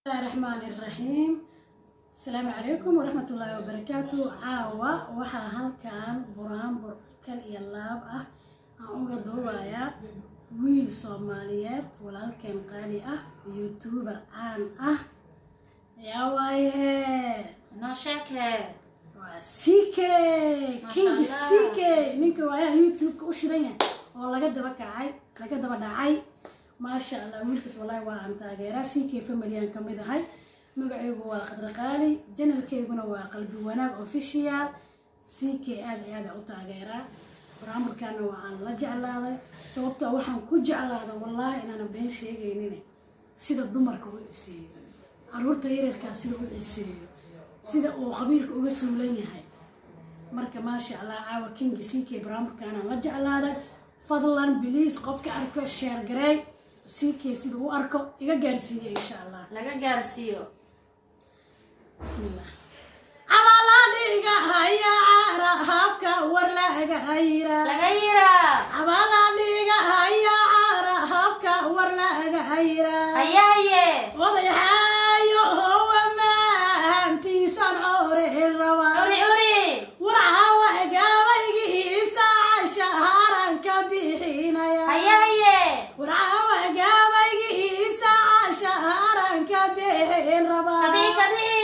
Bismillahi raxmaani raxiim. Asalaamu calaykum waraxmatullaahi wabarakaatu. Caawa waxaa halkan buraanbur kal iyo laab ah aan uga duubayaa wiil Soomaaliyeed, walaalkeen qaali ah, YouTuber caan ah. Yaa waaye? Noo sheekee. Waa CK King. Allah. CK, ninka waayaha YouTube-ka u shidan yahay oo laga daba kacay, laga daba dhacay. Maasha Allah, wiilkaas wallahi waa aan taageeraa. CK family aan kamid ahay. Magacaygu waa Qadra Qaali, channelkayguna waa Qalbi Wanaag Official. CK aad iyo aad aan u taageeraa. Barnaamijkana waa aan la jeclaaday, sababtoo waxaan ku jeclaaday, wallahi inaanan been sheegaynin, sida dumarka u ciseeyo, caruurta yaryarkaa sida u ciseeyo, sida uu qabiilka uga suulan yahay. Marka maasha Allah, caawa King-i CK barnaamijkaanaan la jeclaaday. Fadlan, please, qofka arko share gareey, CK sida u arko iga gaarsiiya, insha Allah. Laga gaarsiiyo. Bismillah. Cabaladhiga haya caara habka war laga hayra. Laga yiraa. Cabaladhiga haya caara habka war laga hayra. Haye haye. Odayaxaayo maantiisan core raba. Curi curi. Warcawa gabaygiisa cashaharan ka bixinaya. Haye haye. Warcawa gabaygiisa cashaharan ka bixin raba. Kabixi kabixi.